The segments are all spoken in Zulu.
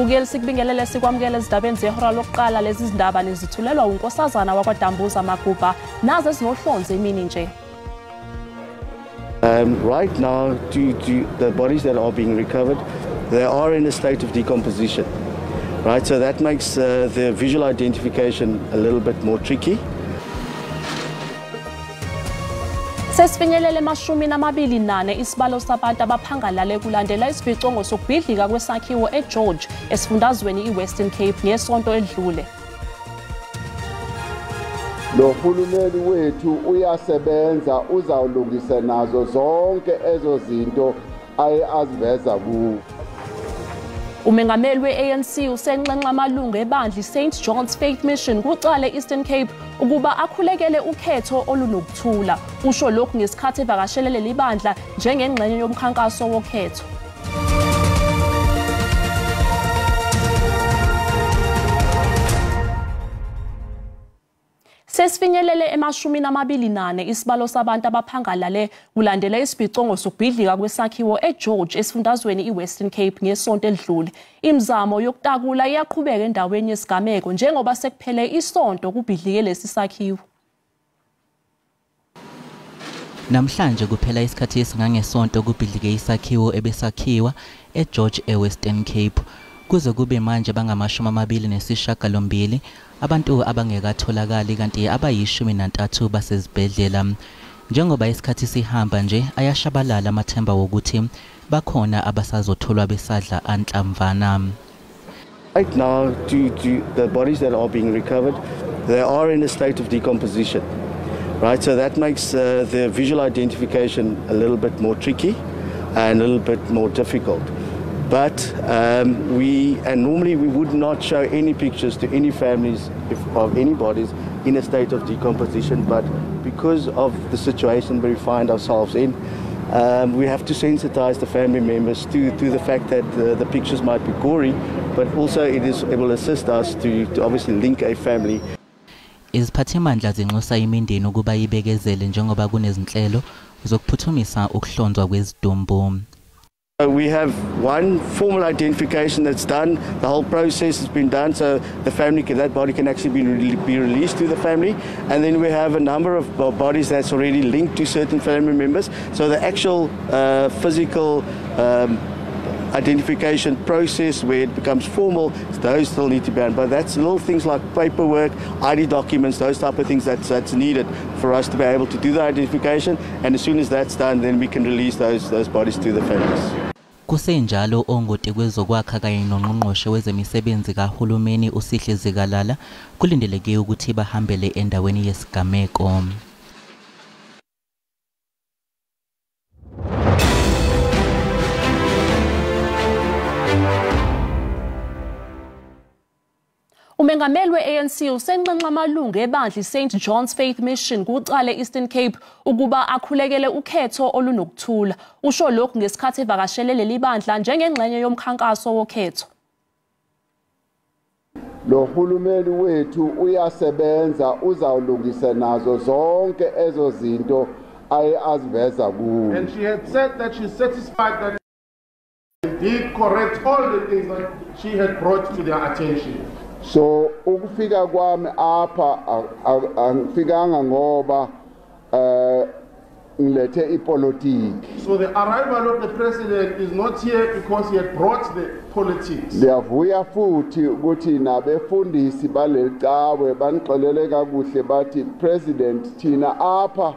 Mbukeli, sikubingelele sikwamukele ezindabeni zehora lokuqala. Lezi zindaba nizithulelwa uNkosazana wakwaDambuza Magubha, nazo ezinohlonze emini nje. Right now, to the bodies that are being recovered, they are in a state of decomposition, right? So that makes the visual identification a little bit more tricky. Sesifinyelele 24 isibalo sabantu abaphangalale kulandela isibhicongo sokubhidlika kwesakhiwo eGeorge esifundazweni iWestern Cape ngesonto edlule. Lo hulumeni wethu uyasebenza, uzawulungisa nazo zonke ezo zinto aye aziveza kuwo. Umengameli we-ANC usenxenxa amalungu ebandla St John's Faith Mission kucale Eastern Cape ukuba akhulekele ukhetho olunokuthula. Usho lokhu ngesikhathi evakashele leli bandla njengengxenye yomkhankaso wokhetho. Sesifinyelele 24 isibalo sabantu abaphangalale kulandela isibhicongo sokubhidlika kwesakhiwo eGeorge esifundazweni iWestern Cape ngesonto elidlule. Imizamo yokutakula iyaqhubeka endaweni yesigameko njengoba sekuphele isonto kubhidlike lesi sakhiwo. Namhlanje kuphela isikhathi esingangesonto kubhidlike isakhiwo ebesakhiwa eGeorge eWestern Cape. Kuze kube manje bangama-28 abantu abangekatholakali kanti abayi-13 basezibhedlela. Njengoba isikhathi sihamba nje ayashabalala amathemba wokuthi bakhona abasazotholwa besadla anhlamvana. Right now, to the bodies that are being recovered, they are in a state of decomposition, right? So that makes the visual identification a little bit more tricky and a little bit more difficult. But normally we would not show any pictures to any families of any bodies in a state of decomposition, but because of the situation we find ourselves in, we have to sensitize the family members to the fact that the pictures might be gory, but also it will assist us to obviously link a family. Iziphathimandla zinxusa imindeni ukuba ibekezele njengoba kunezinhlelo zokuphuthumisa ukuhlonzwa kwezidumbu. We have one formal identification that's done. The whole process has been done, so the family that body can actually be released to the family. And then we have a number of bodies that's already linked to certain family members. So the actual physical identification process where it becomes formal, those still need to be done. But that's little things like paperwork, ID documents, those type of things that's needed for us to be able to do the identification. And as soon as that's done, then we can release those bodies to the families. Kusenjalo ongoti kwezokwakha kanye nongqongqoshe wezemisebenzi kahulumeni uSihle Zikalala kulindeleke ukuthi bahambele endaweni yesigameko. Umengameli we-ANC usenxenxa amalungu ebandla St John's Faith Mission kucale Eastern Cape ukuba akhulekele ukhetho olunokuthula. Usho lokhu ngesikhathi evakashele leli bandla njengengxenye yomkhankaso wokhetho. Lo hulumeni wethu uyasebenza, uzawulungisa nazo zonke ezo zinto aye aziveza kuwo. And she had said that she's satisfied that did correct all the things that she had brought to their attention. So ukufika kwami apha angifikanga ngoba ngilethe ipolitiki. So the arrival of the president is not here because he had brought the politics. Ndiyavuya futhi ukuthi nabefundisi balelicawe banixelele kakuhle bathi president thina apha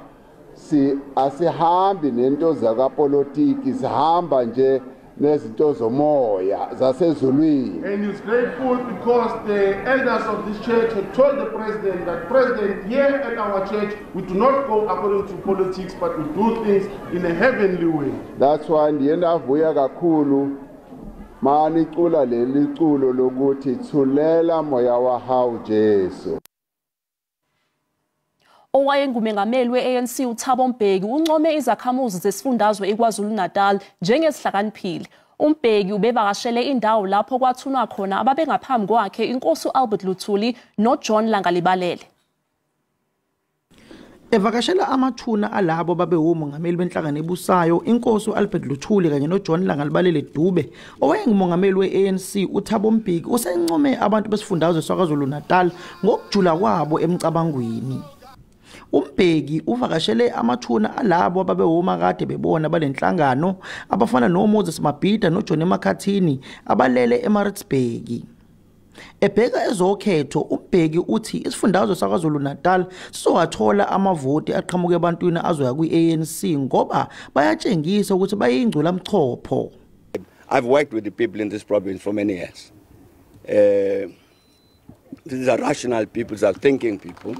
si asihambi nento zakapolitiki, sihamba nje nezinto zomoya zasezulwini. And he's grateful because the elders of this church had told the president that, President, here at our church we do not go according to politics, but we do things in a heavenly way. That's why ndiye ndavuya kakhulu manicula leli culo lokuthi thulela moya wa hawu Jesu. Owayengumengameli we-ANC uThabo Mbeki uncome izakhamuzi zesifundazwe iKwaZulu-Natal njengezihlakaniphile. UMbeki ubevakashele indawo lapho kwathunwa khona ababengaphambi kwakhe inkosi uAlbert Luthuli noJohn Langalibalele. Evakashela amathuna alabo babe womongameli benhlangano ebusayo inkosi uAlbert Luthuli kanye noJohn Langalibalele Dube owayengumongameli weANC uThabo Mbeki usencome abantu besifundazwe saKwaZulu Natal ngokujula kwabo emcabangweni. UMbeki uvakashele amathuna alabo ababe womakade bebona balenhlangano abafana noMoses Mabhida noJohn Makhathini abalele eMaritzburg. Ebheka ezokhetho uMbeki uthi isifundazwe saKwaZulu Natal sizowathola amavoti aqhamuka ebantwini azoya kwi-ANC ngoba bayatshengisa ukuthi bayingculamchopho. I've worked with the people in this province for many years. These are rational people, these are thinking people,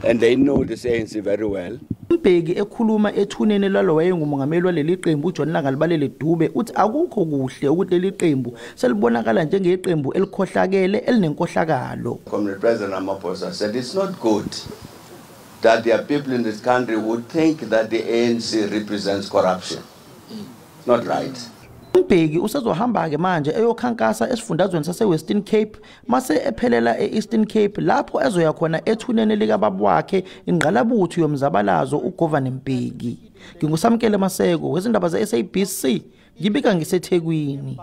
and they know this ANC very well. Mbeki ekhuluma ethuneni lalo wayengumongameli waleli qembu uJohn Langalibalele Dube uthi akukho kuhle ukuthi leli qembu selibonakala njengeqembu elikhohlakele elinenkohlakalo. Comrade President Ramaphosa said it's not good that there are people in this country who think that the ANC represents corruption. It's not right. Mbeki usezohamba ke manje eyokhankasa esifundazweni sase-Western Cape mase ephelela e-Eastern Cape lapho ezoya khona ethuneni likababa wakhe ingqalabutho yomzabalazo uGovan Mbeki. Ngingusamkele Maseko wezindaba ze-SABC ngibika ngiseThekwini.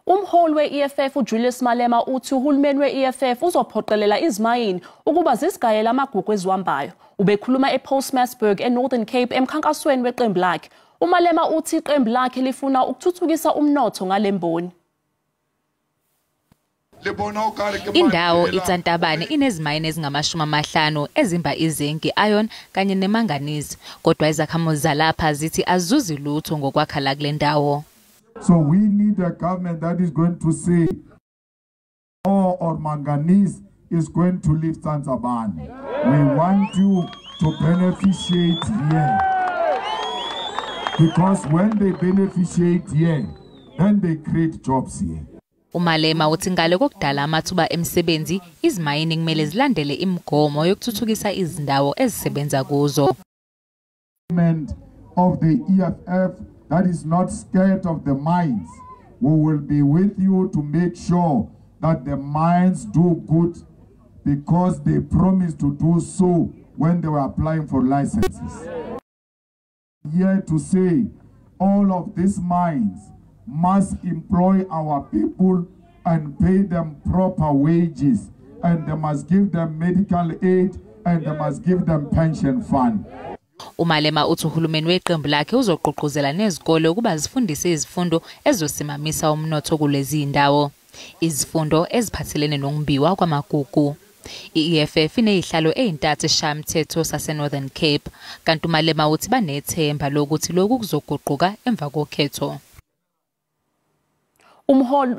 Umholi we-EFF uJulius Malema uthi uhulumeni we-EFF uzophoqelela izimayini ukuba zisigayele amagugu eziwambayo. Ubekhuluma ePostmasburg eNorthern Cape emkhankasweni weqembu lakhe. uMalema uthi iqembu lakhe lifuna ukuthuthukisa umnotho ngalemboni. Indawo iTsantabane inezimayini ezingama-50 ezimba izinki, iron kanye nemanganese, kodwa izakhamuzi zalapha zithi azuzi lutho ngokwakha la kule ndawo. So we need a government that is going to say ore or manganese is going to leave Tsantabane. We want you to beneficiate here. Because when they beneficiate here, then they create jobs here. uMalema uthi ngale kokudala amathuba emisebenzi, izimayini kumele zilandele imigomo yokuthuthukisa izindawo ezisebenza kuzo. Of the EFF that is not scared of the mines, we will be with you to make sure that the mines do good because they promised to do so when they were applying for licenses. Here to say all of these mines must employ our people and pay them proper wages, and they must give them medical aid and they must give them pension fund. uMalema uthi uhulumeni weqembu lakhe uzogqugquzela nezikole ukuba zifundise izifundo ezizosimamisa umnotho kulezi ndawo, izifundo eziphathelene nokumbiwa kwamagugu. I-EFF inezihlalo ezintathu esishayamthetho sase-Northern Cape, kanti uMalema uthi banethemba lokuthi lokhu kuzoguquka emva kokhetho.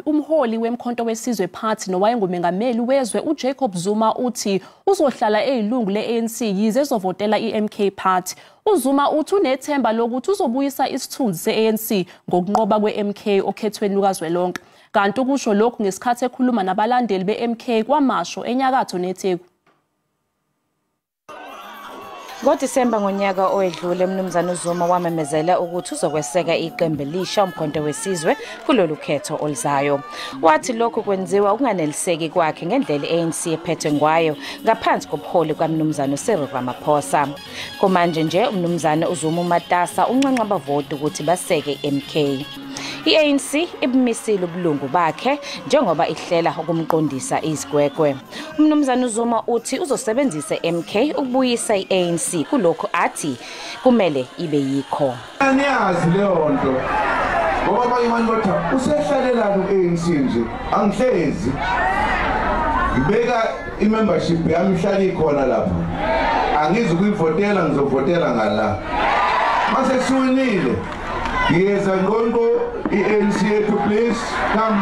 Umholi wemkhonto wesizwe party nowayengumengameli wezwe uJacob Zuma uthi uzohlala eyilungu le-ANC yize ezovotela i-MK Party. uZuma uthi unethemba lokuthi uzobuyisa isithunzi se-ANC ngokunqoba kwe-MK okhethweni lukazwelonke. Kanti ukusho lokhu ngesikhathi ekhuluma nabalandeli be-MK kwaMashu enyakatho neTheku. NgoDisemba ngonyaka owedlule uMnumzane uZuma wamemezela ukuthi uzokweseka iqembu elisha uMkhonto weSizwe kulolu khetho oluzayo. Wathi lokhu kwenziwa ukunganeliseki kwakhe ngendlela i-ANC ephethwe ngayo ngaphansi kobuholi kwaMnumzane Cyril Ramaphosa. Kumanje nje uMnumzane uZuma umatasa unxenxa abavoti ukuthi baseke i-MK. I-ANC ibumisile ubulungu bakhe njengoba ihlela ukumqondisa izigwegwe. Umnumzane uZuma uthi uzosebenzisa i-MK ukubuyisa i-ANC kulokhu athi kumele ibe yikho. Aniyazi leyo nto ngoba abanye abantu bathi usehlalelana u-ANC nje, angihlezi ngibeka i-membership yami ihlale ikhona lapha, angizukuyivotela, ngizovotela ngala. Mase siwinile ngiyeza ngqonqo i-ANC yethu, please come.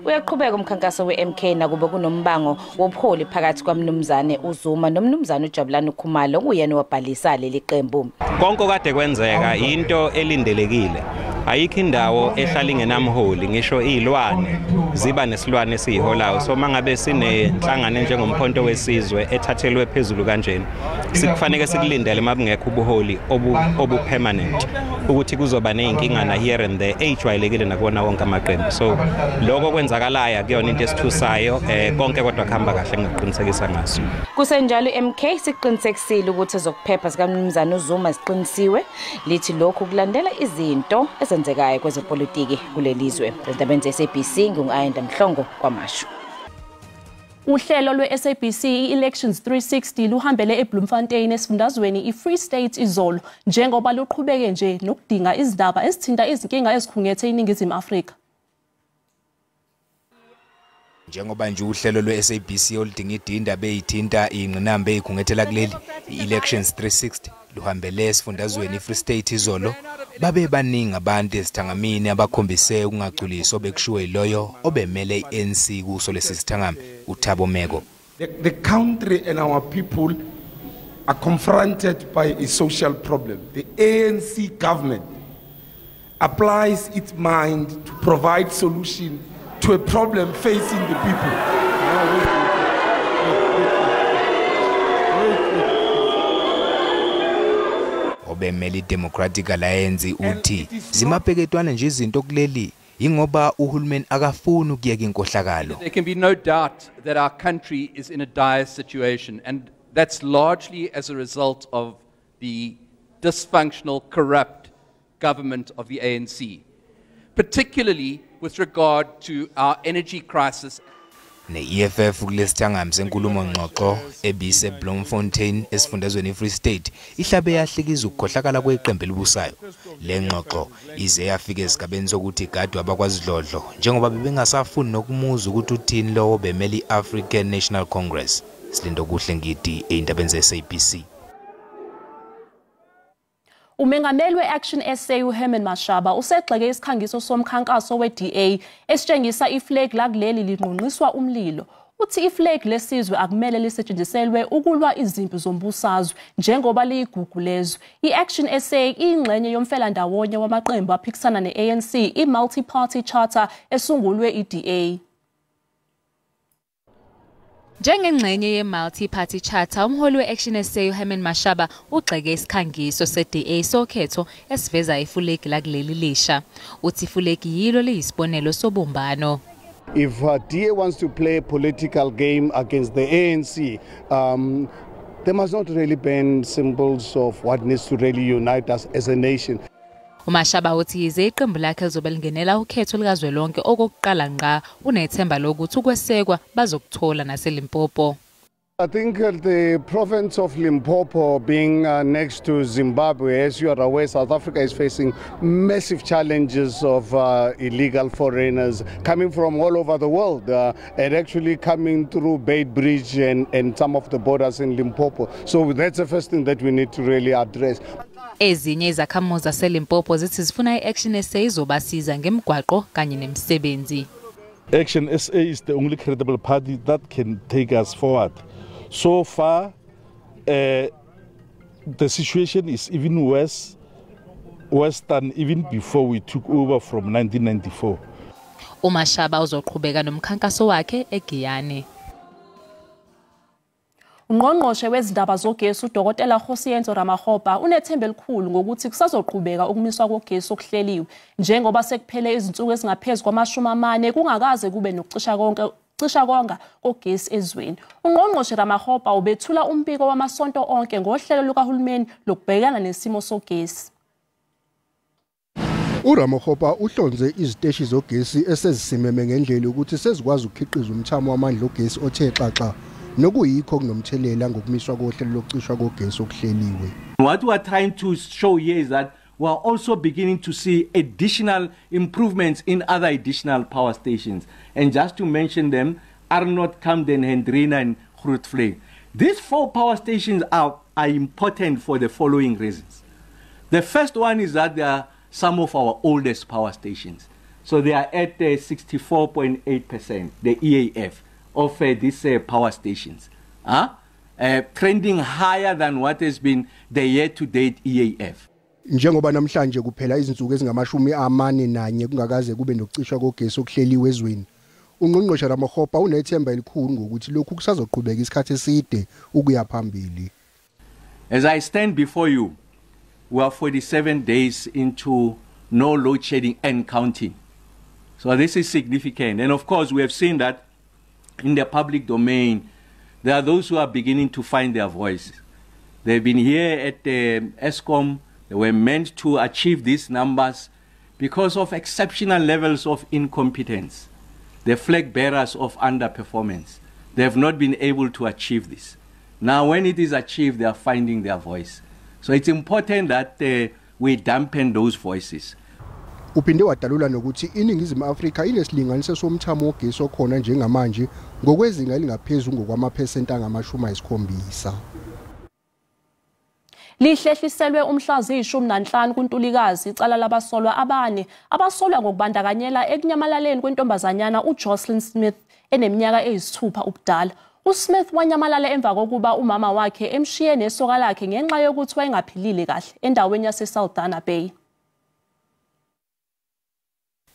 Uyaqhubeka umkhankaso we-MK nakuba kunombango wobuholi phakathi kwaMnumzane uZuma noMnumzane uJabulani Khumalo okuyena wabhalisa leli qembu. Konke kade kwenzeka into elindelekile. Ayikho indawo ehlala ingenamholi, ngisho izilwane ziba nesilwane esiyiholayo. So mangabe sinenhlangano njengoMkhonto weSizwe ethathelwe phezulu kanjena, sikufanele sikulindele mabungekho ubuholi obu permanent ukuthi kuzoba nezinkinga na here and there ejwayelekile nakubona wonke amaqembu. So lokho kwenzakalayo akuyona into esithusayo, konke kodwa kuhamba kahle, ngiqinisekisa ngaso. Kusenjalo MK siqinisekisile ukuthi ezokuphepha zikaMnumzane uZuma siqinisiwe, lithi lokhu kulandela izinto ezenzekayo kwezepolitiki kulelizwe. Ezindabeni ze-SABC ngingu-Ayanda Mhlongo kwaMashu. Uhlelo lwe-SABC i-Elections 360 luhambele eBloemfontein esifundazweni i-Free State izolo, njengoba luqhubeke nje nokudinga izindaba ezithinta izinkinga ezikhungethe iNingizimu Afrika. Njengoba nje uhlelo lwe-SABC oludinga idinda beyithinta ingqinamba eyikhungethela kuleli, i-Elections 360 luhambele esifundazweni i-Free State izolo. Babe baningi abantu esithangamini abakhombise ukungagculiswa bekushiwo yiloyo obemele i-ANC kuso lesi sithangami, uThabo Meko. The country and our people are confronted by a social problem. The ANC government applies its mind to provide solution to a problem facing the people. Obemele i-Democratic Alliance uthi zimapeketwana nje izinto kuleli ingoba uhulumeni akafuni ukuyeka inkohlakalo. There can be no doubt that our country is in a dire situation, and that's largely as a result of the dysfunctional, corrupt government of the ANC, particularly with regard to our energy crisis. Ne-EFF kulesithangami senkulumo ngxoxo ebise Bloemfontein esifundazweni i-Free State ihlabe yahlikiza ukukhohlakala kweqembu elibusayo. Le ngxoxo ize yafika esigabeni sokuthi igadwe abakwazidlodlo njengoba bebengasafuni nokumuza ukuthi uthini lowo bemele i-African National Congress. Silindokuhle Ngidi ey'ndabeni ze-SABC. Umengameli we-Action SA uHerman Mashaba usegxeke isikhangiso somkhankaso we-DA esitshengisa iflag lakuleli linqonqiswa umlilo. Uthi iflag lesizwe akumele lisetshenziselwe ukulwa izimpi zombusazwe njengoba liyigugu lezwe. I-Action SA iyingxenye yomfelandawonye wamaqembu aphikisana ne-ANC, i-Multi-Party Charter esungulwe i-DA. Njengengxenye ye-Multi-Party Charter, umholi we-Action SA uHerman Mashaba ugxeke isikhangiso se-DA sokhetho esiveza ifulegi lakuleli lisha. Uthi ifulegi yilo liyisibonelo sobumbano. If DA wants to play a political game against the ANC, they must not really ban symbols of what needs to really unite us as a nation. uMashaba uthi yize iqembu lakhe lizobe lingenela ukhetho likazwelonke okokuqala ngqa, unethemba lokuthi ukwesekwa bazokuthola naseLimpopo. I think the province of Limpopo being next to Zimbabwe, as you are aware, South Africa is facing massive challenges of illegal foreigners coming from all over the world and actually coming through Beit Bridge and some of the borders in Limpopo. So that's the first thing that we need to really address. Ezinye izakhamuzi zaseLimpopo zithi zifuna i-Action SA izobasiza ngemigwaqo kanye nemisebenzi. Action SA is the only credible party that can take us forward. So far, the situation is even worse than even before we took over from 1994. uMashaba uzoqhubeka nomkhankaso wakhe eGiyani. Ungqongqoshe wezindaba zogesi uDokotela Kgosientsho Ramokgopa unethemba elikhulu ngokuthi kusazoqhubeka ukumiswa kogesi okuhleliwe njengoba sekuphele izinsuku ezingaphezu kwama-40 kungakaze kube nokucisha konga kogesi ezweni. Ungqongqoshe Ramokgopa ubethula umbiko wamasonto onke ngohlelo lukahulumeni lokubhekana nesimo sogesi. uRamokgopa uhlonze iziteshi zogesi esezisimeme ngendlela ukuthi sezikwazi ukukhiqiza umthamo wamandla ogesi othe xaxa, nokuyikho kunomthelela ngokumiswa kohlelo lokucishwa kogesi okuhleliwe. What we are trying to show here is that we are also beginning to see additional improvements in other additional power stations. And just to mention them, Arnot, Camden, Hendrina and Grootvlei. These four power stations are important for the following reasons. The first one is that they are some of our oldest power stations. So they are at 64.8%, the EAF, of these power stations, trending higher than what has been the year-to-date EAF. Njengoba namhlanje kuphela izinsuku ezingama-41 kungakaze kube nokucishwa kogesi okuhleliwe ezweni, uNgqongqoshe Ramokgopa unethemba elikhulu ngokuthi lokhu kusazoqhubeka isikhathi eside ukuya phambili. As I stand before you, we are 47 days into no load shedding and counting. So this is significant. And of course, we have seen that in the public domain, there are those who are beginning to find their voices. They've been here at the Eskom. They were meant to achieve these numbers because of exceptional levels of incompetence. The flag bearers of underperformance. They have not been able to achieve this. Now, when it is achieved, they are finding their voice. So it's important that we dampen those voices. Uphinde wadalula nokuthi iNingizimu Afrika inesilinganiso somthamo wogesi okhona njengamanje ngokwezinga elingaphezulu ngokwamaphesenti angama-70. Lihlehliselwe umhla ziyi-15 kuNtulikazi icala labasolwa abane abasolwa ngokubandakanyela ekunyamalaleni kwentombazanyana uJocelyn Smith eneminyaka eyi-6 ubudala. uSmith wanyamalala emva kokuba umama wakhe emshiye nesoka lakhe ngenxa yokuthi wayengaphilile kahle endaweni yaseSaldanha Bay.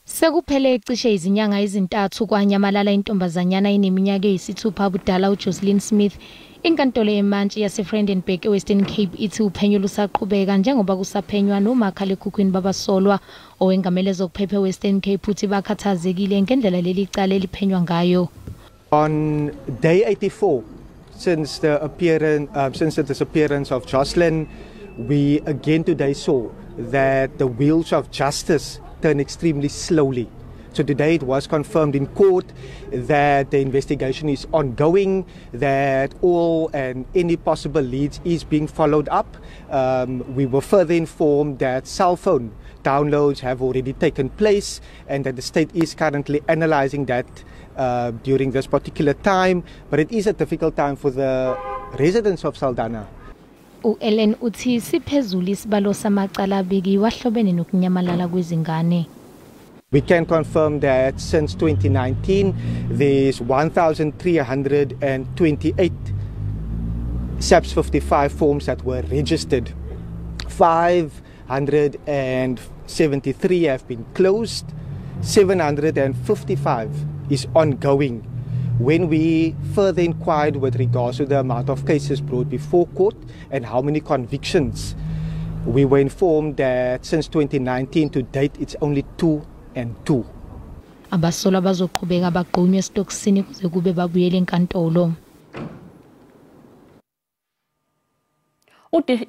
Sekuphele cishe izinyanga ezintathu kwanyamalala intombazanyana eneminyaka eyi-6 ubudala uJocelyn Smith. Inkantolo yemantshi yaseVredenburg eWestern Cape ithi uphenyo lusaqhubeka njengoba kusaphenywa nomakhalekhukhwini babasolwa. Owengamele zokuphepha eWestern Cape uthi bakhathazekile ngendlela leli cala eliphenywa ngayo. On day 84 since the disappearance of Jocelyn, we again today saw that the wheels of justice turn extremely slowly. So today it was confirmed in court that the investigation is ongoing, that all and any possible leads is being followed up. We were further informed that cell phone downloads have already taken place and that the state is currently analyzing that during this particular time. But it is a difficult time for the residents of Saldanha. U-Ellen uthi siphezulu isibalo samacala abikiwe ahlobene nokunyamalala kwezingane. We can confirm that since 2019, there's 1,328 SAPS 55 forms that were registered. 573 have been closed, 755 is ongoing. When we further inquired with regards to the amount of cases brought before court and how many convictions, we were informed that since 2019 to date, it's only 2 and 2. Abasolwa bazoqhubeka bagqunywe esitokisini kuze kube babuyele enkantolo.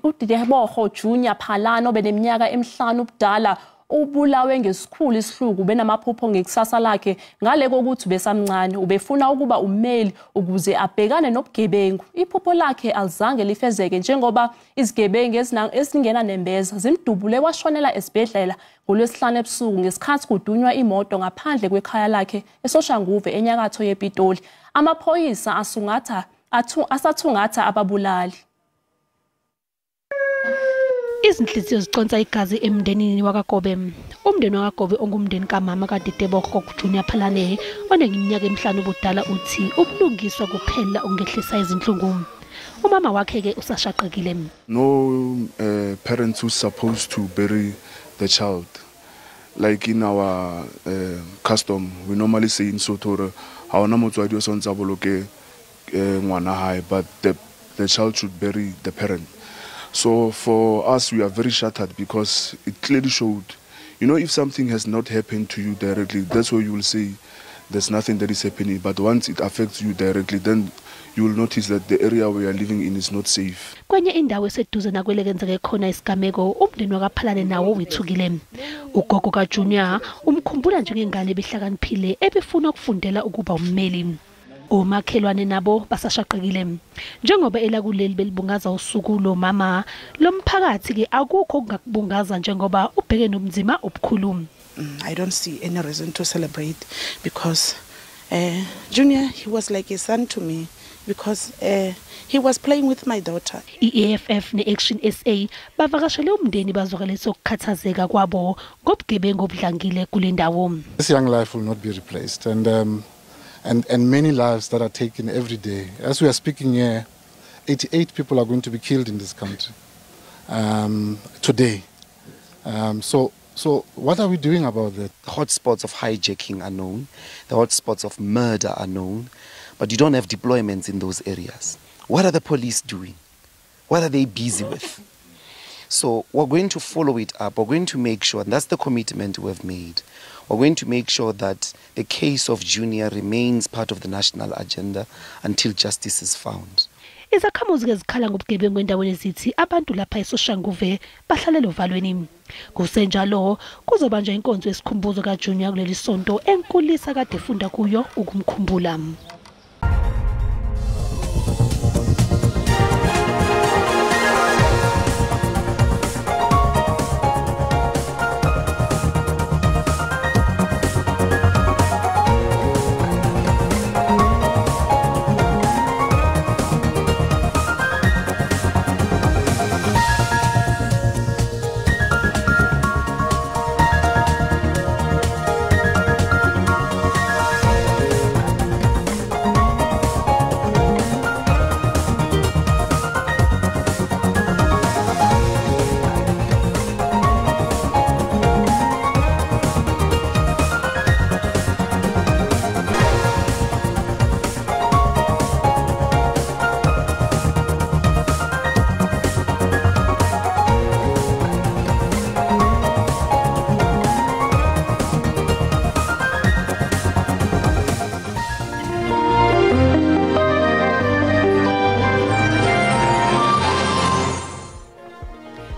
uDideboho Junior Phalane obeneminyaka emihlanu ubudala ubulawe ngesikhulu isihluku benamaphupho ngekusasa lakhe ngale kokuthi besamncane ubefuna ukuba ummeli ukuze abhekane nobugebengu. Iphupho lakhe alizange lifezeke njengoba izigebengu ezingena nembeza zimdubule washonela esibhedlela ngoLwesihlanu ebusuku ngesikhathi kudunywa imoto ngaphandle kwekhaya lakhe eSoshanguve enyakatho yePitoli. Amaphoyisa asathungatha ababulali. Izinhliziyo ziconsa igazi emndenini wakaGobe. Umndeni wakaGobe ongumndeni kamama kaDideboho Junior Phalane oneminyaka emihlanu ubudala uthi ubulungiswa kuphela ongehlisa izinhlungu. Umama wakhe ke usashaqekile. No parents who's supposed to bury the child. Like in our custom, we normally say in Sotho, ha ona motswadi o sontsa boloke ngwana hae, but the child should bury the parent. So for us, we are very shattered because it clearly showed, you know, if something has not happened to you directly, that's where you will say there's nothing that is happening. But once it affects you directly, then you will notice that the area we are living in is not safe. Kwenye indawo eseduze nakwelekenzeke khona isigameko, umndeni wakaPhalane nawo wethukile. Ugogo kaJunior umkhumbula njengengane ebihlakaniphile ebifuna ukufundela ukuba ummeli. Omakhelwane nabo basashaqekile njengoba elakuleli belibungaza usuku lo mama lomphakathi ke akukho okungakubungaza njengoba ubheke nomzima obukhulu. I don't see any reason to celebrate because Junior, he was like a son to me because he was playing with my daughter. I-EFF ne-Action SA bavakashele umndeni bazwakalisa ukukhathazeka kwabo ngobugebengu obudlangile kule ndawo. This young life will not be replaced and many lives that are taken every day. As we are speaking here, 88 people are going to be killed in this country today. So what are we doing about that? The hotspots of hijacking are known, the hotspots of murder are known, but you don't have deployments in those areas. What are the police doing? What are they busy with? So we're going to follow it up. We're going to make sure, and that's the commitment we've made, we're going to make sure that the case of Junior remains part of the national agenda until justice is found. Izakhamuzi zikhala ngobugebengu endaweni ezithi abantu lapha eSoshanguve bahlalela ovalweni. Kusenjalo kuzobanjwa inkonzo yesikhumbuzo kaJunior kuleli sonto enkulisa kade efunda kuyo ukumkhumbula.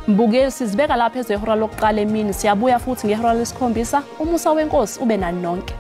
Mbukeli, sizibeka lapha ezehora lokuqala emini. Siyabuya futhi ngehora lesikhombisa. Umusa wenkosi ube nani nonke.